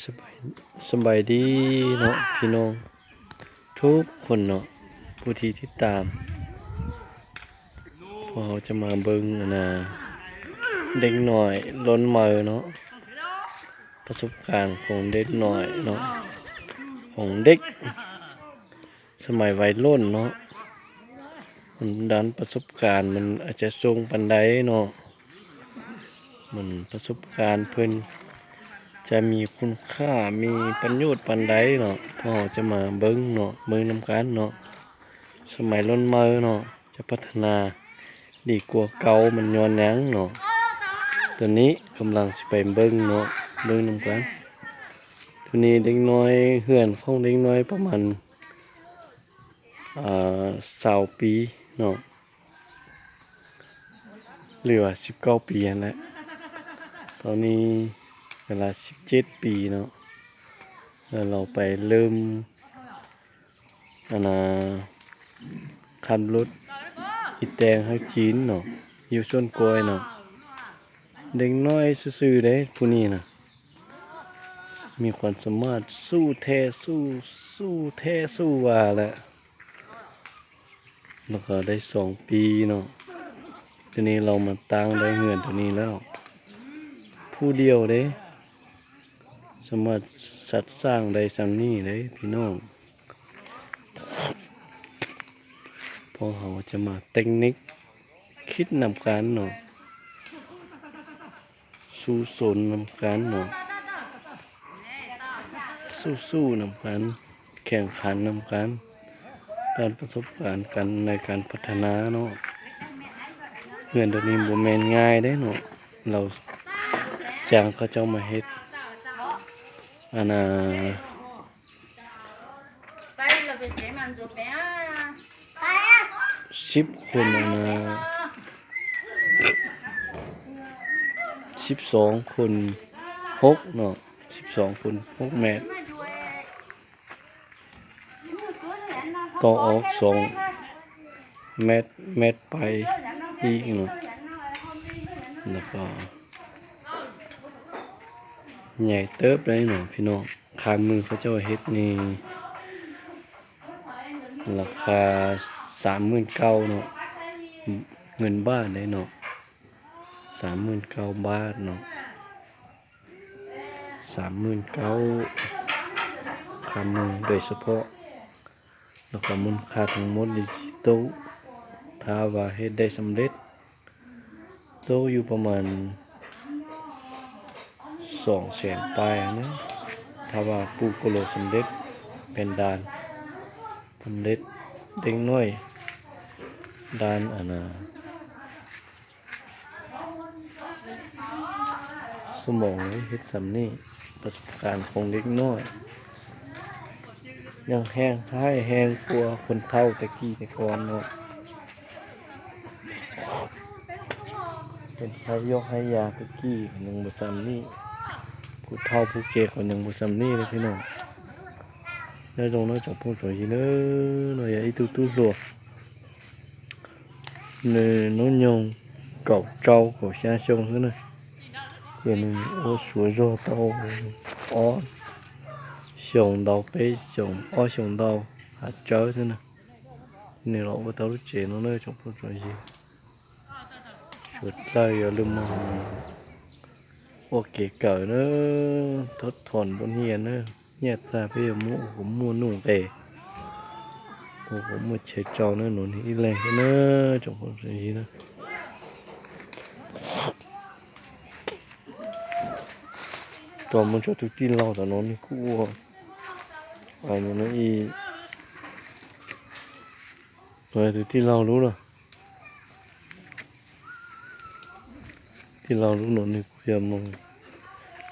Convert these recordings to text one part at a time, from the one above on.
สบาย สบายดีเนาะพี่น้องทุกคนเนาะ ผู้ที่ติดตาม พวกเราจะมาเบิ่งอันน่ะ เด็กน้อยล้นเมือเนาะ ประสบการณ์ของเด็กน้อยเนาะ ของเด็ก สมัยวัยรุ่นเนาะ มันด้านประสบการณ์มันอาจจะสูงปานใดเนาะ มันประสบการณ์เพิ่นจะมีคุณค่า มีประโยชน์ปานใดเนาะ พวกเราจะมาเบิ่งเนาะ เบิ่งนำกันเนาะ สมัยล้นเมือเนาะ จะพัฒนาดีกว่าเก่ามันย้อนหยังเนาะ ตอนนี้กำลังสิไปเบิ่งเนาะ เบิ่งนำกัน ตอนนี้เด็กน้อย เฮือนของเด็กน้อยประมาณ อ่า ซาวปีเนาะ หรือว่าสิบเก้าปีนั่นแหละ ตอนนี้เวลาสิบเจ็ดปีเนาะ แล้วเราไปเริ่ม อันน่ะ ขับรถอีแตงให้กินเนาะ อยู่สวนกล้วยเนาะ เด็กน้อยซื่อๆเด้ผู้นี้นะ มีความสามารถสู้แท้สู้ สู้แท้สู้ว่าแหละ แล้วก็ได้สองปีเนาะ ทีนี้เรามาตั้งได้เฮือนตัวนี้แล้ว ผู้เดียวเด้ สามารถสร้างได้ส่ำนี้เด้พี่น้อง พวกเราจะมาเทคนิค คิดนำกันเนาะ สู้สนนำกันเนาะ สู้ๆนำกัน แข่งขันนำกัน ด้านประสบการณ์กันในการพัฒนาเนาะ เฮือนตัวนี้บ่แม่นง่ายเด้เนาะ เราจ้างเขาเจ้ามาเฮ็ด อันน่ะ สิบคนนะ สิบสองคนหกเนาะ สิบสองคนหกเมตร ต่อออกสองเมตร เมตรไปอีกเนาะ แล้วก็ ใหญ่เติบเลยเนาะพี่น้อง คามือเขาเจ้าเฮ็ดนี่ ราคาสามหมื่นเก้าเนาะ เงินบาทเลยเนาะ สามหมื่นเก้าบาทเนาะ สามหมื่นเก้า คามือโดยเฉพาะ แล้วก็มูลค่าทั้งหมดนี่ตก ถ้าว่าเฮ็ดได้สำเร็จ ตกอยู่ประมาณสองแสนปลายนะ ถ้าว่าปูโกโลสำเร็จ เป็นด้านสำเร็จเล็กน้อย ด้านอันน่ะ สมองเฮ็ดส่ำนี้ ประสบการณ์ของเด็กน้อย ยังแฮงฮ้ายแฮงกว่าคนเฒ่าแต่กี้แต่ก่อนเนาะ เป็นฮ้ายยกฮ้ายยาแต่กี้ก็ยังบ่ส่ำนี้ ผู้เฒ่าผู้แก่ก็ยังบ่ส่ำนี้เลยพี่น้อง Nyob zoo nawb tsoom phooj tsoom ywg nawb, no yog ib tug tub hluas, nws hnub nyoog kaum rau kaum xya xyoo xwb na, ces nws ua suav zog tau ob xyoos ntau peb xyoos ob xyoos ntau hav tsawb xwb na. Nws los ua tau lub tsev no na tsoom phooj tsoom ywg. Suav dlawg yog lug moog ua kev kawm na, thov thom npua nyiaj na, nyiaj txag peb yuav muab ua kuv muaj nuj nqes, ua kuv muaj chaw tsau na, nws ib leeg xwb na tsoom phooj tsoom ywg na. Tso muab tso tus tij laug tom no nws kuj ua, no tus tij laug lub na, tij laug lub no nws kuj yog mus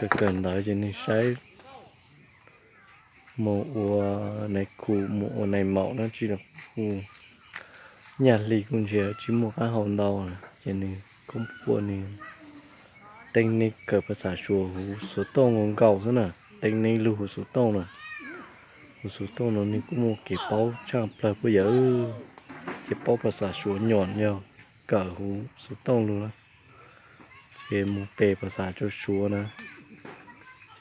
kawm kawm ntawv ces nws saib mus ua nais khu mus ua nais maum dab tsi los kuj nyaj hli kuj ntshe tsis muaj qab hau ntau, ces nws koob kuaj nws teeb neb kawm phas xas Suav huv xov tooj nkaus xwb na, teeb neb lug huv xov tooj na. Huv xov tooj no nws kuj muaj kev paub tshaaj plawg puab yawm, ces paub phas xas Suav nyom yog kawm huv xov tooj lug na, ces mus pe phas xas rau Suav na,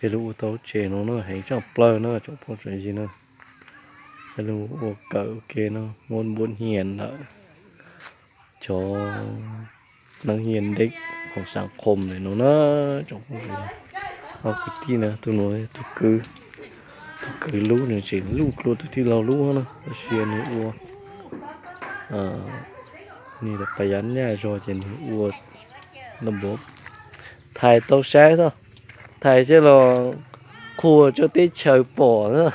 Peb lug ua tau tsev no na heev tshaj plaws na tsoom phooj tsoom ywg na. Peb lug ua kawm ua ke no muab npuab hnia ntawm cov neeb hias deb khoom xaav khoom ntawm no na tsoom phooj tsoom ywg. Ob kwv tij na, tug nuav tug kwv, tug kwv lub nws tseem luj dlua tug tij laug lub na, tab sis nws ua, nws pas yav nyaj zog ces nws ua, thais tau saib xwb, thais saib los qhuas rua teb chaws pom na.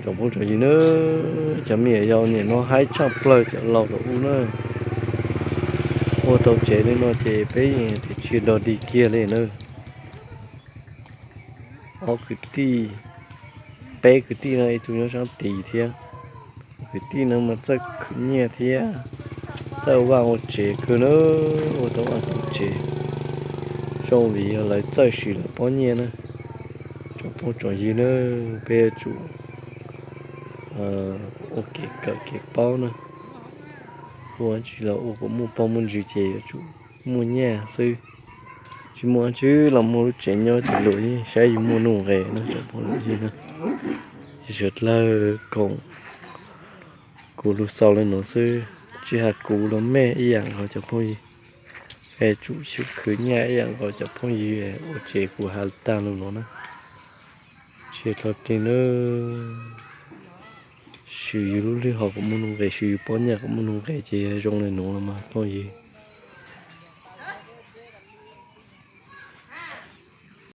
Tsoom phooj tsoom ywg na, cov me nyuam yaus nim no haib tshaj plaws cov laus thaum ub na. Ua tau tsev li no ces peb yeej tias tsis dog dig kiag li na. Ob kwv tij, peb kwv tij no ib tug nyob sab tid thiab. Kwv tij no mas txawj khwv nyiaj thiab txawj ua vaj ua tsev kawg na, ua tau vaj tau tsev zoo vim yog lawv txawj siv lawv pob nyiaj na. Tsoom phooj tsoom ywg na, peb yuav tsum ua kev kawm kev paub na. Ua tsi los ua kom muaj paj muaj ntsws ces yuav tsum muaj nyiaj xwb. Tsis muaj dab tsi los muaj lub tsev nyob ces luag yeej saib yus muaj nuj nqis na tsoom phooj tsoom ywg na. Sawv dlawg koom kuv lug xaus le nuav xwb, tsis has kuv los mej ib yaam nkaus cov phooj ywg. Es tsum xyum khwv nyiaj ib yaam nkaus cov phooj ywg ua tsev kuv has taag lug nuav na. Tsis dlhau plig na, swv yus lub lwg hom kom muaj nuj nqis, swv yus pob nyiaj kom muaj nuj nqis ces zoo le nuav los mas phooj ywg.